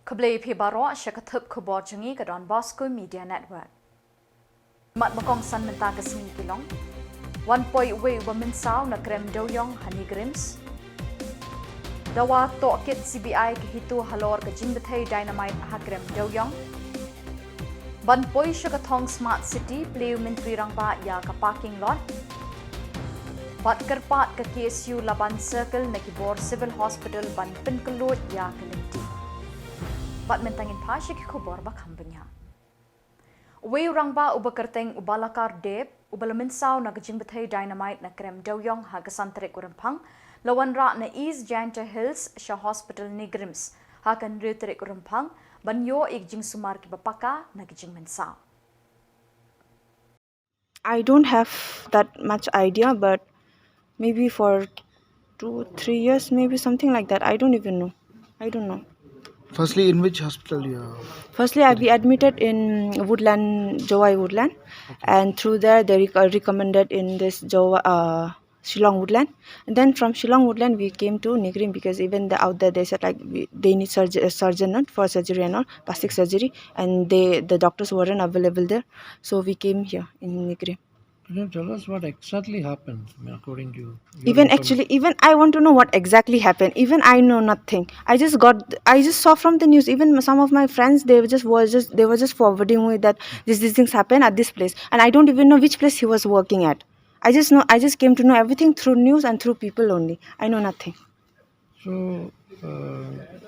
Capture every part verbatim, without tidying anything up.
Khublei phi baroh sha ka thup khubor jong ngi ka Don Bosco Media Network. Mat ba kongsan mynta ka sngi ki long: Wan poi uwei uba mynsaw na krem dewiong ha NEIGRIHMS. Dawa tohkit CBI ka HITO halor ka jingbthei dynamite ha krem dewiong. Ban poi sha ka thong Smart City, pliw Myntri Rangbah ïa ka parking lot. Bad kyrpad ka KSU Laban Circle na ki bor Civil Hospital ban pynkylluid ïa ka lynti. Bad mynta ngin phai sha ki khubor ba kham bniah. Uwei u rangbah uba kyrteng u Balakar Deb, uba la mynsaw na ka jingbthei dynamite na krem dewiong ha ka san tarik u Rymphang, la wanrah na East Jaintia Hills sha Hospital NEIGRIHMS ha ka hynriew tarik u Rymphang, ban ïoh ïa ka jingsumar kiba paka na ka jingmynsaw. I don't have that much idea, but maybe for two, three years, maybe something like that. I don't even know. I don't know. Firstly, in which hospital you are? Firstly, I be admitted in Woodland, Jowai Woodland, and through there they rec- recommended in this Jowai, uh, Shillong Woodland, and then from Shillong Woodland we came to NEIGRIHMS because even the out there they said like we, they need surg- a surgeon, not for surgery and all, plastic surgery, and they the doctors weren't available there, so we came here in NEIGRIHMS. Can you tell us what exactly happened? I mean, according to you, your Even information. Actually, even I want to know what exactly happened. Even I know nothing. I just got, I just saw from the news. Even some of my friends, they were just was just they were just forwarding me that this these things happen at this place, and I don't even know which place he was working at. I just know, I just came to know everything through news and through people only. I know nothing. So uh,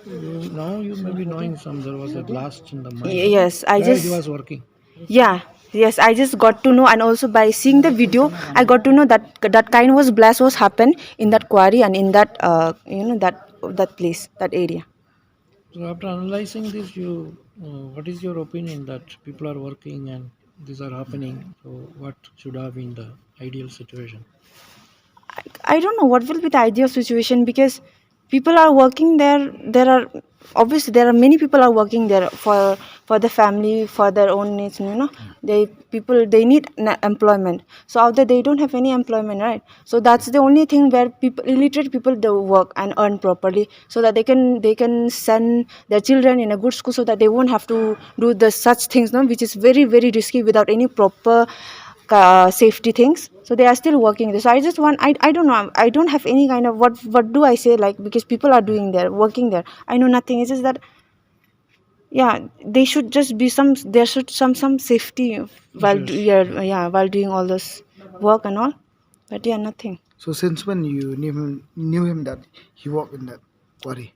you, now you may be knowing some. There was a blast in the mine. Yes, I Where just he was working. Yeah, yes, I just got to know, and also by seeing the video, I got to know that that kind was blast was happened in that quarry and in that uh, you know that that place, that area. So after analyzing this, you uh, what is your opinion that people are working and these are happening? So what should have been the ideal situation? I, I don't know what will be the ideal situation because people are working there. There are obviously there are many people are working there for for the family, for their own needs. You know, they people they need an employment. So out there they don't have any employment, right? So that's the only thing where people, illiterate people, they work and earn properly, so that they can they can send their children in a good school, so that they won't have to do the such things, no, which is very very risky without any proper uh, safety things. So they are still working. So I just want, I, I don't know, I don't have any kind of, what what do I say, like, because people are doing there, working there. I know nothing. It's just that, yeah, they should just be some, there should some some safety while do, yeah, yeah, while doing all this work and all. But yeah, nothing. So since when you knew him, knew him that he worked in that quarry?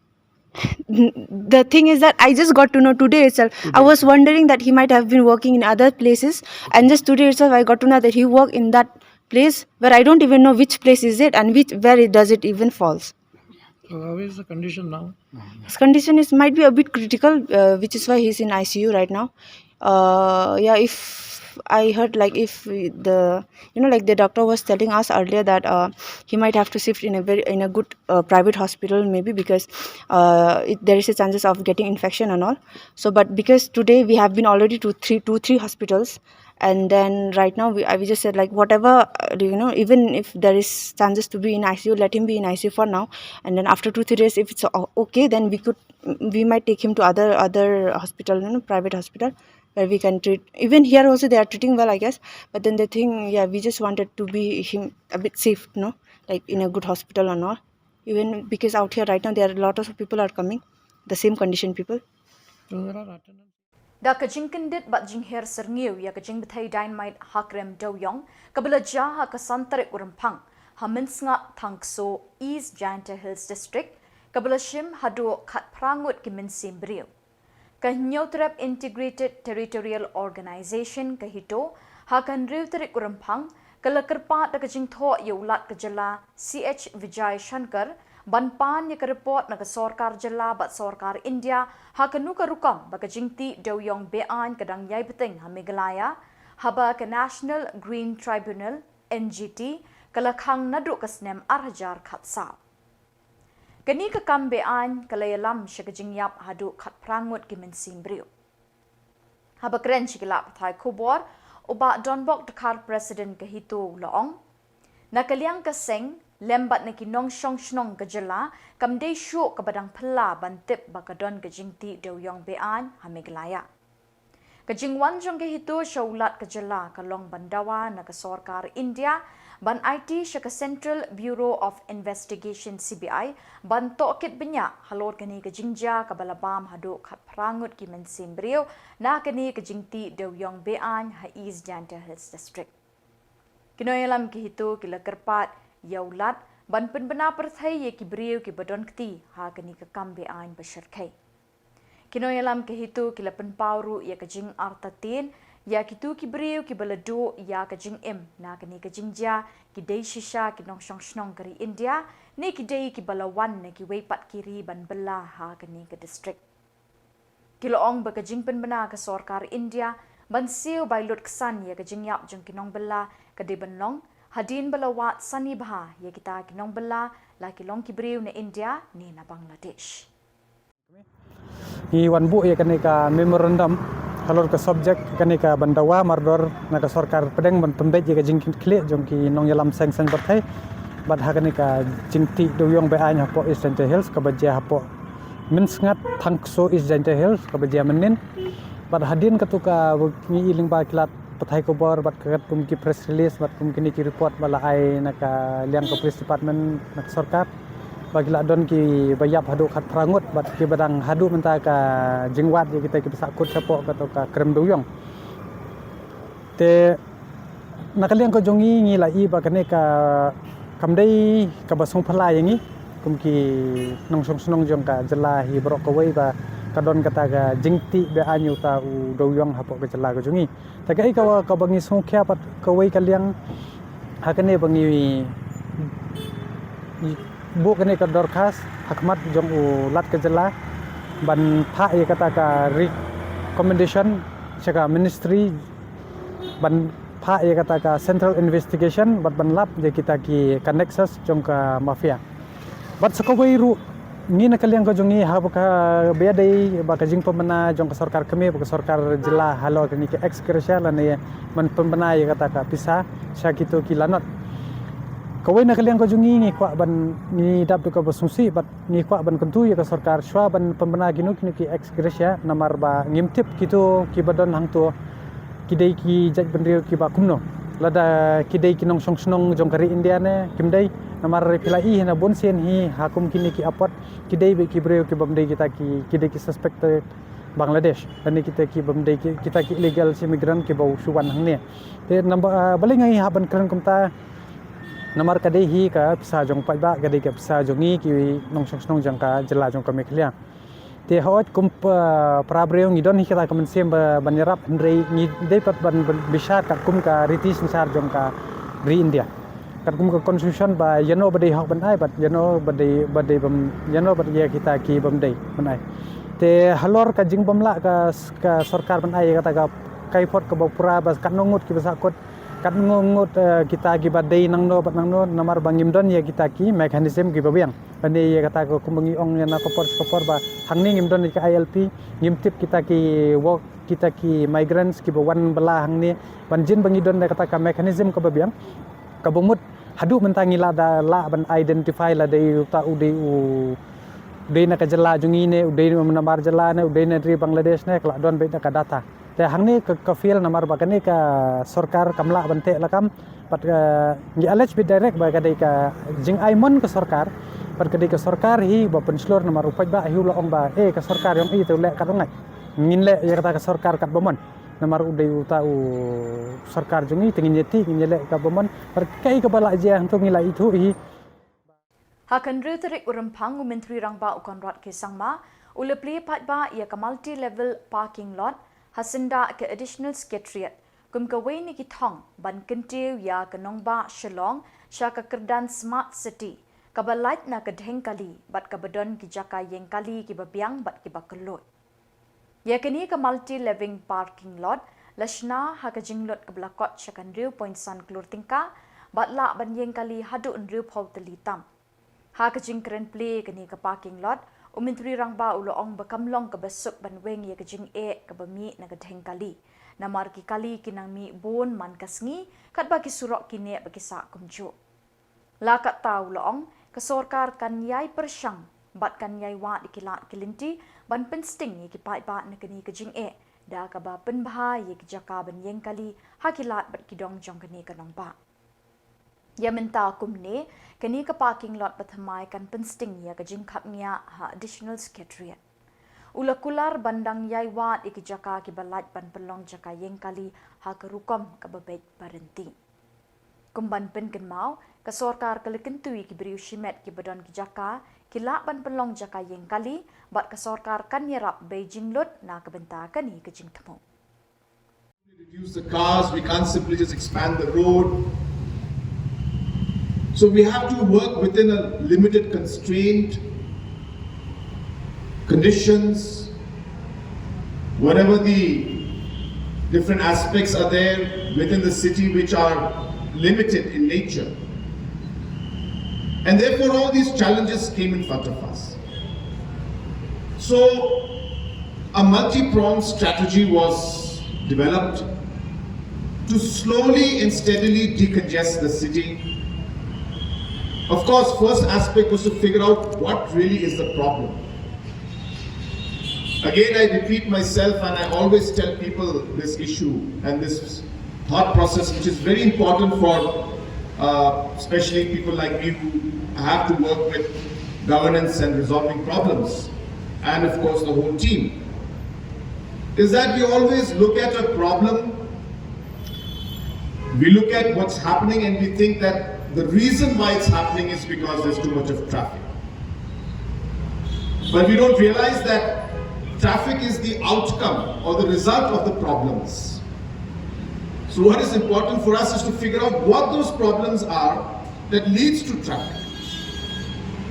The thing is that I just got to know today itself. I was wondering that he might have been working in other places, and just today itself I got to know that he worked in that place where I don't even know which place is it and which, where it does it even falls. So how is the condition now? His condition is might be a bit critical, uh, which is why he's in I C U right now. Uh, yeah, if I heard, like, if the, you know, like, the doctor was telling us earlier that uh, he might have to shift in a very, in a good uh, private hospital, maybe, because uh, it, there is a chances of getting infection and all. So, but because today we have been already to three, two, three hospitals, and then right now we, I, we just said, like, whatever, uh, you know, even if there is chances to be in I C U, let him be in I C U for now, and then after two three days, if it's o- okay, then we could, we might take him to other other hospital, you know, private hospital, where we can treat. Even here also they are treating well, I guess, but then the thing, yeah, we just wanted to be him a bit safe, no, like, in a good hospital and all. Even because out here right now there are a lot of people are coming, the same condition people. So there are attendance. Da ka jingkyndit bad jingher syrngiew ïa ka jingbthei dynamite ha krem dewiong, kaba la jia ha ka san tarik u Rymphang ha Mynsngat Thangkso, East Jaintia Hills District, kaba la shim haduh khatphra ngut ki mynsiem briew. Ka Hynñiewtrep Integrated Territorial Organization, ka HITO, ha ka hynriew tarik u Rymphang, ka la kyrpad da ka jingthoh ïa u Lat ka jylla C H Vijay Shankar ban pan ïa ka report na ka sorkar jylla bad sorkar India ha kano ka rukom ba ka jingtih dewiong be-aiñ ka dang ïai bteng ha Meghalaya, haba ka National Green Tribunal, N G T, ka la khang naduh ka snem ar hajar khatsaw. Kane ka kam be-aiñ ka la ïalam sha ka jingïap haduh khatphra ngut ki mynsiem briew. Haba kren sha ki lad pathai khubor, u Bah Donbok Dkhar, President ka HITO, u la ong, na ka liang ka seng, lem bad na ki nongshong shnong ka jylla, kam dei shuh kaba dang phylla ban tip ba ka don ka jingtih dewïong be-aiñ ha Meghalaya. Ka jingwan jong ka HITO sha u Lat ka jylla ka long ban dawa na ka sorkar India ban aiti sha ka Central Bureau of Investigation, C B I, ban tohkit bniah halor kane ka jingjia kaba la bam haduh khatphra ngut ki mynsiem briew na kane ka jingtih dewïong be-aiñ ha East Jaintia Hills District. Ki nongïalam ka HITO ki la kyrpad ïa u Lat ban pynbna pyrthei ïa ki briew kiba don kti ha kane ka kam be-aiñ ba shyrkhei. Ki nongïalam ka HITO ki la pynpaw ruh ïa ka jingartatien ïa kito ki briew kiba la duh ïa ka jingim na kane ka jingjia, ki dei shisha ki nongshong shnong ka ri India ne ki dei kiba la wan na kiwei pat ki ri ban bylla ha kane ka district. Ki la ong ba ka jingpynbna ka sorkar India ban siew bai lut ksan ïa ka jingïap jong ki nongbylla ka dei ban long hadien ba la wad sani bha ïa kita ki nongbylla, la ki long ki briew na India ne na Bangladesh. Ngi wan buh ïa kane ka memorandum halor ka subject kane ka ban dawa mardor na ka sorkar pdeng ban pynbeit ïa ka jingkitkhlieh jong ki nongïalam seng saiñ pyrthei bad ha kane ka jingtih dewïong be-aiñ hapoh East Jaintia Hills kaba jia hapoh Mynsngat, Thangkso, East Jaintia Hills kaba jia mynnin. Bad hadien katu ka ngi i lyngba ki lad pathai khubor bad katkum ki press release bad kum kine ki report ba la ai na ka liang ka police department na ka sorkar ba ki la don kiba ïap haduh khatphra ngut bad kiba dang haduh mynta ka jingwad ïa kita kiba sahkut shapoh katu ka krem dewïong. Te na ka liang ka jong ngi ngi la i ba kane ka kam dei kaba sngewphylla ïa ngi kum ki nongshong shnong jong ka jylla hi baroh kawei ba ka don kata ka jingtih be-aiñ ïa uta u dewïong hapoh ka jylla ka jong ngi. Te kaei kaba, kaba ngi sngewkhia pat kawei ka liang ha kane ba ngi buh kane ka dorkhas ha khmat jong u Lat ka jylla ban phah ïa kata ka recommendation sha ka ministry ban phah ïa kata ka central investigation bad ban lap ïa kita ki ka nexus jong ka mafia. Bad sa kawei ruh ngi na ka liang ka jong ngi haba ka ba ïadei ba ka jingpynbna jong ka sorkar kmie bad ka sorkar jylla halor kane ka ex gratia lane ban pynbna ïa kata ka pisa sha kito ki lanot. Kawei na ka liang ka jong ngi ngi kwah ban ngi dap da kaba sngewsih bad ngi kwah ban kyntu ïa ka sorkar shuwa ban pynbna kino kino ki ex gratia namar ba ngim tip kito kiba don hangto ki dei ki jaitbynriew kiba kumno. Lada ki dei ki nongshong shnong jong ka ri India ne kim dei, namar phi la i hi na bun sien hi ha kum kine ki airport ki dei beit ki briew kibym dei kita ki, ki dei ki suspected Bangladesh lane kita kibym dei ki, kita ki illegal immigrant kiba shu wan hangne. Te namar, ah, balei nga i hap ban kren kumta, namar ka dei hi ka pisa jong paidbah, ka dei ka pisa jong ngi ki nongshong shnong jong ka jylla jong ka Meghalaya. Te hooid kum pa, para briew ngi don hi kata ka mynsiem ba, ban ïarap hynrei ngi dei pat ban, ban bishar katkum ka riti synshar jong ka ri India. Katkum ka constitution ba ïano ba dei hok ban ai bad ïano ba dei, ba dei bym, ïano ba dei ïa kita kibym dei ban ai. Te halor ka jingbymlah ka, ka sorkar ban ai ïa kata ka, ka airport kaba pura ba katno ngut kiba sahkut, katno ngut, eh, kita kiba dei nangno bad nangno namar ba ngim don ïa kita ki mechanism kiba biang. Lane ïa kata ka kumba ngi ong ïa na ka por sha ka por ba hangne ngim don ïa ka I L P, ngim tip kita ki work, kita ki migrants kiba wan bylla hangne ban jin ba ngi don ïa kata ka mechanism kaba biang. Kaba mut haduh mynta ngi lah da lah ban identify lada uta u dei u dei na ka jylla jong ngi ne u dei namar jylla ne u dei na ri Bangladesh ne ka lah don beit da ka data. Te hangne ka, ka fail namar ba kane ka sorkar kam lah ban teh lakam. Bad, eh, ngi allege beit direct ba ka dei ka jingai mon ka sorkar. Bad ka dei ka sorkar hi ba pynshlur namar u paidbah hi u la ong ba, eh, ka sorkar jong i te u leh kat u ngai. Ngin leh ïa kata ka sorkar kat ba mon. Namar u dei uta u sorkar jong i te ngin ïa tih, ngin ïa leh kat ba mon. Bad kaei kaba la jia hangto ngi la ithuh hi. Ha ka hynriew tarik u Rymphang u Myntri Rangbah u Conrad K Sangma u la plie paidbah ïa ka multi-level parking lot ha syndah ka Additional Secretariat kum kawei na ki thong ban kyntiew ïa ka nongbah Shillong sha ka kyrdan Smart City kaba lait na ka dheng kali bad kaba don ki jaka ïeng kali kiba biang bad kiba kylluid. Ïa kane ka multi-level parking lot la shna ha ka jinglut kaba la kot sha ka hynriew point san klur tyngka bad lah ban ïeng kali haduh hynriewphew tylli tam. Ha ka jingkren plie ïa kane ka parking lot, u Myntri Rangbah u la ong ba kam long kaba suk ban weng ïa ka jingeh kaba mih na ka dheng kali. Namar ki kali ki nang mih bun man ka sngi katba ki surok ki neh ba ki sah kumjuh. La katta u la ong, ka sorkar kan ïai pyrshang bad kan ïai wad ïa ki lad ki lynti ban pynsting ïa ki paidbah na kane ka jingeh, da kaba pynbha ïa ki jaka ban ïeng kali ha ki lad bad ki dong jong kane ka nongbah. Ïa mynta kumne, kane ka parking lot bathymmai kan pynsting ïa ka jingkhapngiah ha Additional Secretariat. U la kular ban dang ïai wad ïa ki jaka kiba lait ban pynlong jaka ïeng kali ha ka rukom kaba beit ba ryntih. Kum ban pynkynmaw, ka sorkar ka la kyntu ïa ki briew shimet kiba don ki jaka, ki lah ban pynlong jaka ïeng kali, bad ka sorkar kan ïarap beit jinglut na ka bynta kane ka jingthmu. Reduce the cars, we can't simply just expand the road. So we have to work within a limited constraint, conditions, whatever the different aspects are there within the city which are limited in nature. And therefore, all these challenges came in front of us. So, a multi-pronged strategy was developed to slowly and steadily decongest the city. Of course, first aspect was to figure out what really is the problem. Again, I repeat myself, and I always tell people this issue and this thought process, which is very important for, uh, especially people like me who have to work with governance and resolving problems, and of course the whole team, is that we always look at a problem, we look at what's happening, and we think that the reason why it's happening is because there's too much of traffic. But we don't realize that traffic is the outcome or the result of the problems. So what is important for us is to figure out what those problems are that leads to traffic.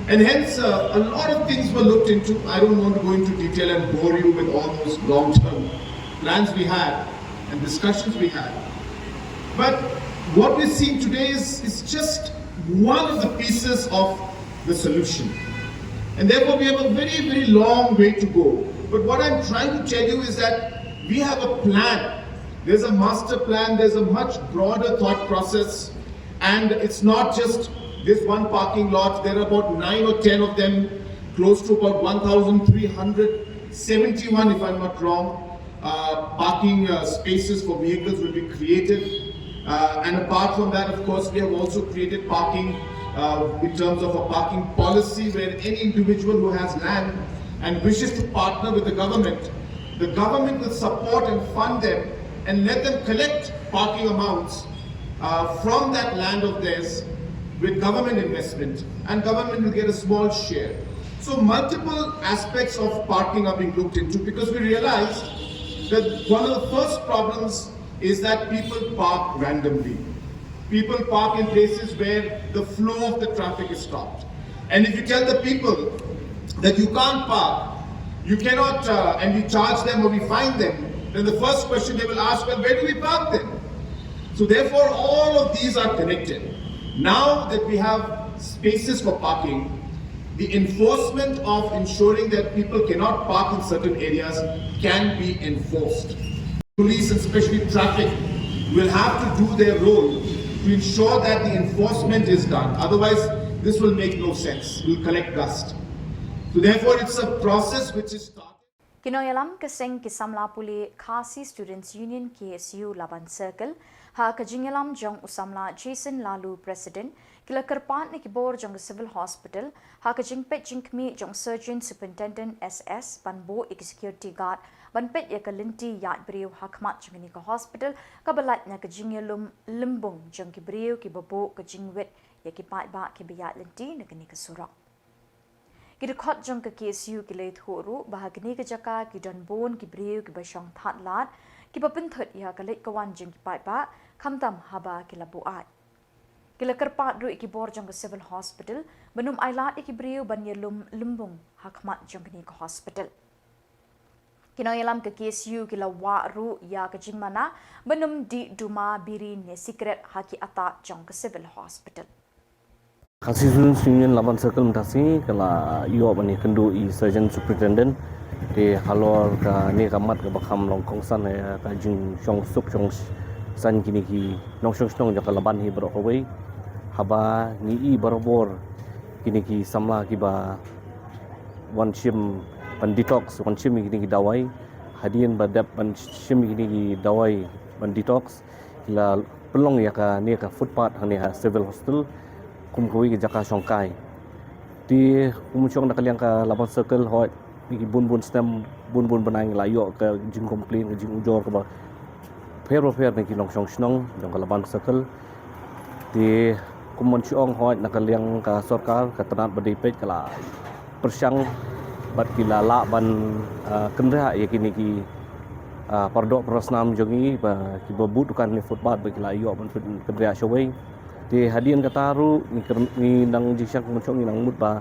And hence, uh, a lot of things were looked into. I don't want to go into detail and bore you with all those long-term plans we had and discussions we had. But what we're seeing today is, is just one of the pieces of the solution. And therefore, we have a very, very long way to go. But what I'm trying to tell you is that we have a plan. There's a master plan, there's a much broader thought process. And it's not just this one parking lot, there are about nine or ten of them, close to about one thousand three hundred seventy-one, if I'm not wrong, uh, parking, uh, spaces for vehicles will be created. Uh, and apart from that, of course, we have also created parking, uh, in terms of a parking policy where any individual who has land and wishes to partner with the government, the government will support and fund them and let them collect parking amounts, uh, from that land of theirs with government investment, and government will get a small share. So multiple aspects of parking are being looked into, because we realized that one of the first problems is that people park randomly. People park in places where the flow of the traffic is stopped. And if you tell the people that you can't park, you cannot, uh, and we charge them or we fine them, then the first question they will ask, "Well, where do we park then?" So therefore, all of these are connected. Now that we have spaces for parking, the enforcement of ensuring that people cannot park in certain areas can be enforced. Police and especially traffic will have to do their role to ensure that the enforcement is done. Otherwise, this will make no sense. We'll collect dust. So therefore, it's a process which is started. Ki nongïalam ka seng ki samla pule Khasi Students Union, K S U, Laban Circle, ha ka jingïalam jong u samla Jason Laloo, President, ki la kyrpad na ki bor jong ka Civil Hospital, ha ka jingpeit jingkhmih jong Surgeon Superintendent S S, ban buh ïa ki security guard ban peit ïa ka lynti ïaid briew ha khmat jong kane ka hospital, kaba lait na ka jingïalum lymbung jong ki briew kiba buh ka jingwit ïa ki paidbah kiba ïaid lynti na kane ka surok. Ki dkhot jong ka K S U ki la ïathuh ruh ba ha kane ka jaka ki don bun ki briew kiba shong thad lad, kiba pynthut ïa ka leit ka wan jong ki paidbah, khamtam haba ki la buaid. Ki la kyrpad ruh ïa ki bor jong ka Civil Hospital ban ym ailad ïa ki briew ban ïalum lymbung ha khmat jong kane ka hospital. Ki nongïalam ka K S U ki la wad ruh ïa ka jingmana ban ym dih duma, biri ne sikret ha ki athad jong ka Civil Hospital. Khasi Students Union Laban Circle mynta ka sngi ka la ïoh ban ïakynduh ïa i Surgeon Superintendent. Te halor kane ka mat kaba kham long kongsan ïa ka jingshong suk shong saiñ kine ki nongshong shnong jong ka Laban hi baroh kawei. Haba ngi i barabor kine ki samla kiba wan shim ban detox, wan shim kine ki dawai, hadien ba dep ban shim kine ki dawai ban detox, ki la pynlong ïa kane ka footpath hangne ha Civil Hostel kum kawei ka jaka shongkai. Te kum shong na ka liang ka Laban Circle, hoi, ki bun bun snem, bun bun bnai la ïoh ka jingcomplain, ka jingujor kaba pher ba pher na ki nongshong shnong jong ka Laban Circle. Te kum mon shong, hoi, na ka liang ka sorkar, ka tnat ba dei peit ka la pyrshang bad ki la lah ban, ah, kynriah ïa kine ki, ah, pardoh parasnam jong ngi ba kiba buh dukan ne footpath ba ki la ïoh ban pyn-, kynriah shawei. Te hadien kata ruh ngi kyr-, ngi nang jingshisha kum mon shong ngi nang mut ba,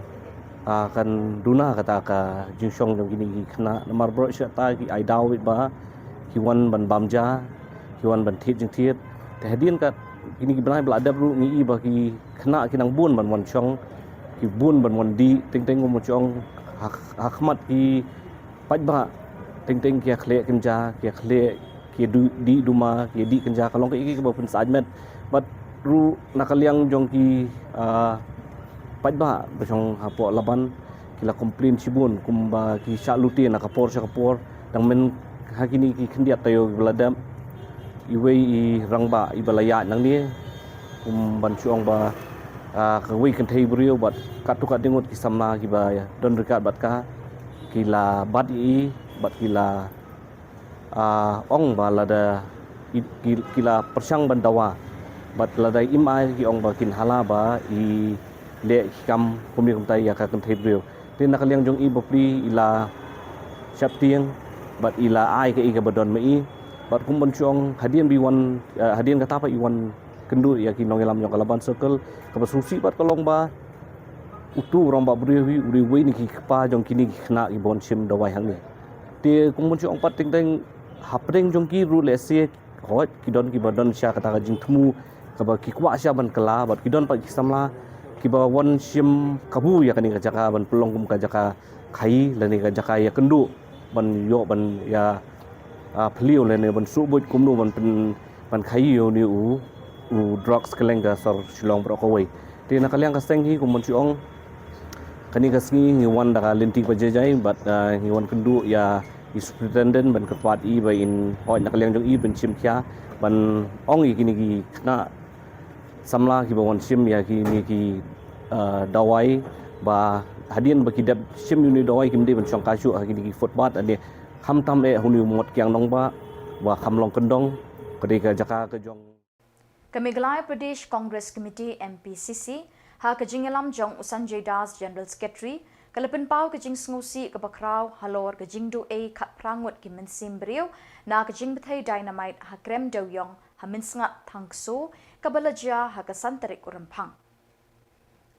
ah, kan duna kata ka jingshong jong kine ki khynnah, namar baroh shi katta ki ai daw beit ba ki wan ban bam ja, ki wan ban thied jingthied. Te hadien kat kine ki bnai ba la dep ruh ngi i ba ki khynnah ki nang bun ban wan shong, ki bun ban wan dih, teng teng kum mon shong ha, ha khmat ki paidbah, teng teng ki ïa khleh kynja, ki ïa khleh, ki ïa du-, dih duma, ki ïa dih kynja, ka long kaei kaei kaba pynsyaid met. Bad ruh na ka liang jong ki, ah, paidbah ba shong hapoh Laban, ki la complain shibun kumba ki shah lute na ka por sha ka por. Dang myn ha kine ki khyndiat taïew kiba la dep, iwei i rangbah iba la ïaid nangne, kum ban shong ba, ah, kawei kynthei briew bad katto katne ngut ki samla kiba don ryngkat bad ka, ki la bat ïa i bad ki la, ah, ong ba lada i, ki, ki la pyrshang ban dawa bad lada im ai ki ong ba kin hala ba i leh ki kam kumne kumtai ïa ka kynthei briew. Te na ka liang jong i bapli i la sheptieng bad i la ai kaei kaba don ma i. Bad kum ban shong hadien ba i wan, ah, hadien kata pat i wan kynduh ïa ki nongïalam jong ka Laban Circle, kaba sngewsih bad ka long ba utu u rangbah briew hi u dei uwei na ki kpa jong kine ki khynnah kiba wan shim dawai hangne. Te kum ban shong pat teng teng hapdeng jong ki ruh lehse, hoi, ki don kiba don sha kata ka jingthmu kaba ki kwah sha ban kylla, bad ki don pat ki samla kiba wan shim kabu ïa kane ka jaka ban pynlong kum ka jaka khaïi lane ka jaka ïakynduh ban ïoh ban ïa, ah, phylliew lane ban suh buit kumno ban pyn, ban khaïi ïa une u, u drugs kylleng ka sor Shillong baroh kawei. Te na ka liang ka seng hi kum ban shu ong, kane ka sngi ngi wan da ka lynti ba jai jai bad, ah, ngi wan kynduh ïa i superintendent ban kyrpad ïa i ba in hoi na ka liang jong i ban shim khia ban ong ïa kine ki khynnah samla kiba wan shim ïa kine ki, ah, dawai ba hadien ba ki dep shim ïa une u dawai kim dei ban shong kai shuh ha kine ki footpath, ane khamtam eh ha une u mot kiang nongbah ba kham long kyndong, ka dei ka jaka ka jong. Ka Meghalaya Pradesh Congress Committee, M P C C, ha ka jingïalam jong u Sanjay Das, General Secretary, ka la pynpaw ka jingsngewsih kaba khraw halor ka jingduh ei khatphra ngut ki mynsiem briew na ka jingbthei dynamite ha Krem Dewiong ha Mynsngat Thangkso kaba la jia ha ka san tarik u Rymphang.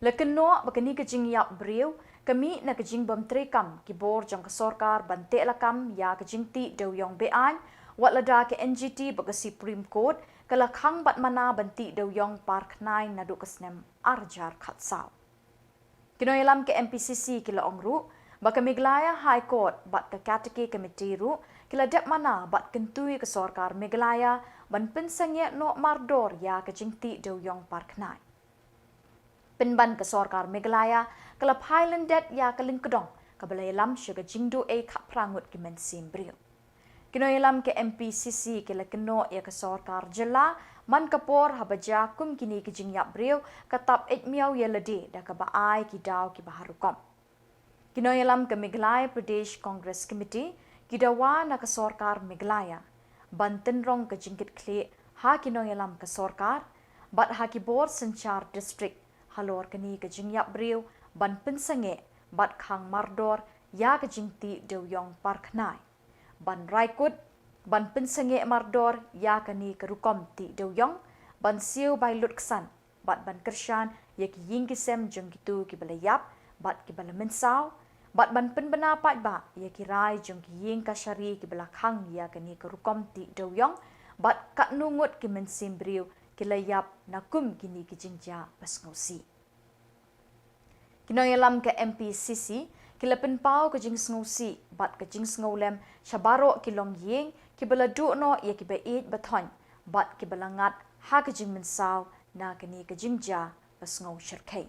La kynnoh ba kane ka jingïap briew ka mih na ka jingbym treikam ki bor jong ka sorkar ban teh lakam ïa ka jingtih dewiong be-aiñ, wat lada ka N G T bad ka Supreme Court ka la khang bad mana ban tih dewiong par khnai naduh ka snem ar hajar khatsaw. Ki nongïalam ka M P C C ki la ong ruh ba ka Meghalaya High Court bad ka Katike Committee ruh ki la dep mana bad kyntu ïa ka sorkar Meghalaya ban pynsangeh noh mardor ïa ka jingtih dewiong par khnai. Pynban ka sorkar Meghalaya ka la phai lyndet ïa ka lyngkdong kaba la ïalam sha ka jingduh ei khatphra ngut ki mynsiem briew. Ki nongïalam ka M P C C ki la kynnoh ïa ka sorkar jylla man ka por haba jia kum kine ki jingïap briew ka tap eit miaw ïa lade da kaba ai ki daw kiba har rukom. Ki nongïalam ka Meghalaya Pradesh Congress Committee ki dawa na ka sorkar Meghalaya ban tynrong ka jingkitkhlieh ha ki nongïalam ka sorkar bad ha ki bor synshar district halor kane ka jingïap briew ban pynsangeh bad khang mardor ïa ka jingtih dewiong par khnai, ban rai kut ban pynsangeh mardor ïa kane ka rukom tih dewiong, ban siew bai lutksan bad ban kyrshan ïa ki ïing ki sem jong kito kiba la ïap bad kiba la mynsaw, bad ban pynbna paidbah ïa ki rai jong ki ïing kashari kiba la khang ïa kane ka rukom tih dewiong, bad katno ngut ki mynsiem briew ki la ïap na kum kine ki jingjia ba sngewsih. Ki nongïalam ka M P C C ki la pynpaw ka jingsngewsih bad ka jingsngewlem sha baroh ki longïing kiba la duh noh ïa kiba ïeit ba thoiñ bad kiba la ngat ha ka jingmynsaw na kane ka jingjia sngew shyrkhei.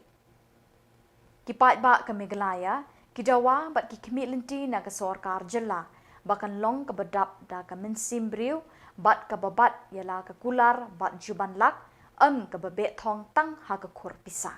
Ki paidbah ka Meghalaya ki dawa bad ki khmih lynti na ka sorkar jylla ba kan long kaba dap da ka mynsiem briew bad kaba bat ïa la ka kular bad juban lak, ym kaba beh thong tang ha ka khur pisa.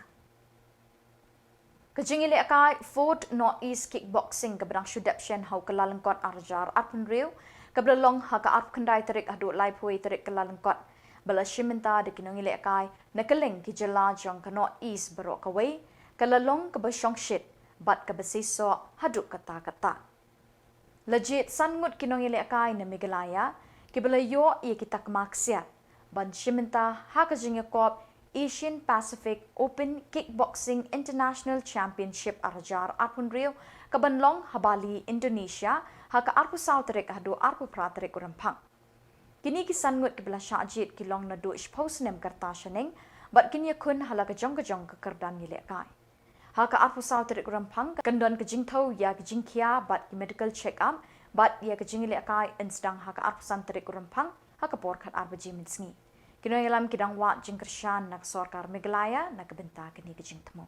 Ka jingïalehkai Fourth North East Kickboxing kaba dang shu dep shen ha u Kyllalyngkot arhajar arphew hynriew, kaba la long ha ka arphew khyndai tarik haduh laiphew wei tarik Kyllalyngkot, ba la shim bynta da ki nongïalehkai na kylleng ki jylla jong ka North East baroh kawei, ka la long kaba shongshit bad kaba seisoh haduh katta katta. La jied san ngut ki nongïalehkai na Meghalaya kiba la ïoh ïa ki takma ksiar ban shim bynta ha ka jingïakop Asian Pacific Open Kickboxing International Championship arhajar arphew hynriew, kaban long ha Bali, Indonesia, ha ka arphew saw tarik haduh arphew phra tarik u Rymphang. Kine ki san ngut kiba la shah jied ki long naduh shiphew snem ka rta shaneng bad kin ïakhun ha la ka jong ka jong ka kyrdan ïalehkai. Ha ka arphew saw tarik u Rymphang kan don ka jingthew ïa ka jingkhia bad ki medical check up, bad ïa ka jingïalehkai yn sdang ha ka arphew san tarik u Rymphang ha ka por khatar baje mynsngi. Ki nongïalam ki dang wad jingkyrshan na ka sorkar Meghalaya na ka bynta kane ka jingthmu.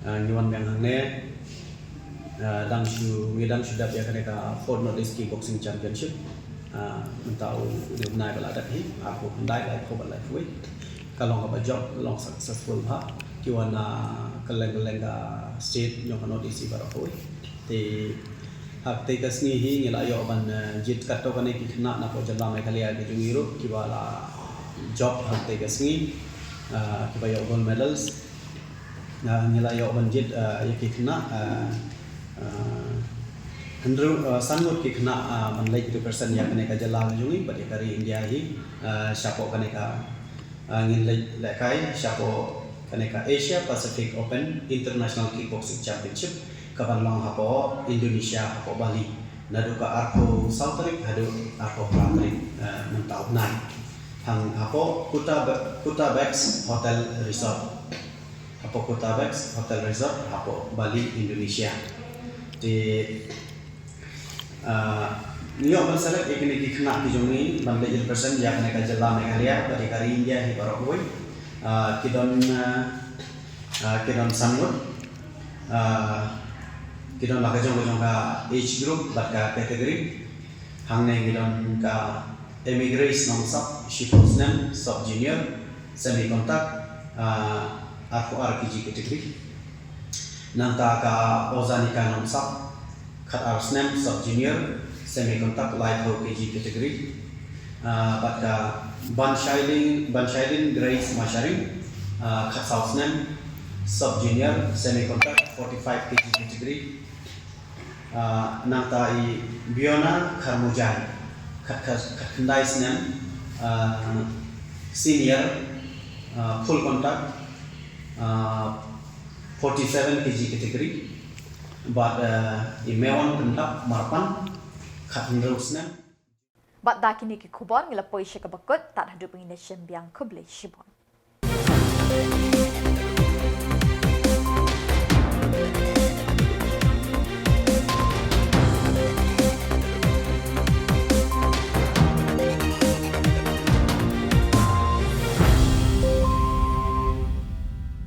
Ah, ngi wan biang hangne, ah, dang shu, ngi dang shu dep ïa kane ka Fourth North East Kickboxing Championship. Ah, mynta u, u dei u bnai ba la dep hi, arphew khyndai, laiphew bad laiphew wei. Ka long kaba jop, long successful bha. Ki wan na kylleng kylleng ka state jong ka North East baroh kawei. Te ha katei ka sngi hi ngi la ïoh ban, eh, jied katto katne ki khynnah na poh jylla Meghalaya ka jong ngi ruh kiba la jop ha katei ka sngi, eh, kiba ïoh gold medals. Eh, ngi la ïoh ban jied, eh, ïa ki khynnah, eh, eh, hynriew, eh, san ngut ki khynnah, eh, ban leit represent ïa kane ka jylla ka jong ngi bad ïa ka ri India hi, eh, shapoh kane ka, eh, ngin leit lehkai shapoh kane ka Asia Pacific Open International Kickboxing Championship kaban long hapoh Indonesia, hapoh Bali, naduh ka arphew saw tarik haduh arphew phra tarik, eh, mynta u bnai. Hang hapoh Kuta Be-, Kuta Bex Hotel Resort. Hapoh Kuta Bex Hotel Resort, hapoh Bali, Indonesia. Te, ah, ngi ïoh ban select ïa kine ki khynnah ki jong ngi ban leit represent ïa kane ka jylla Meghalaya bad ïa ka ri India hi baroh kawei. Ah, ki don, ah, ah, ki don san ngut. Ah, ki don la ka jong ka jong ka age group bad ka category. Hangne ngi don ka Amy Grace Nongsak, shiphew snem, sub junior, semi contact, ah, arphew ar kg category. Nangta ka Ozanika Nongsak, khatar snem, sub junior, semi contact, laiphew kg category. Ah, bad ka Banshailin, Banshailin Grace Masharing, ah, khatsaw snem, sub junior, semi contact, forty-five kg category. Ah, nangta i Biona Kharmujai, khat, khat, khatkhyndai snem, ah, senior, ah, full contact, ah, forty-seven kg category. Bad, ah, i Mewon Pyndap Marpan, khathynriew snem. Bad da kine ki khubor ngi la poi sha kaba kut, tad haduh ba ngin ïashem biang, khublei shibun.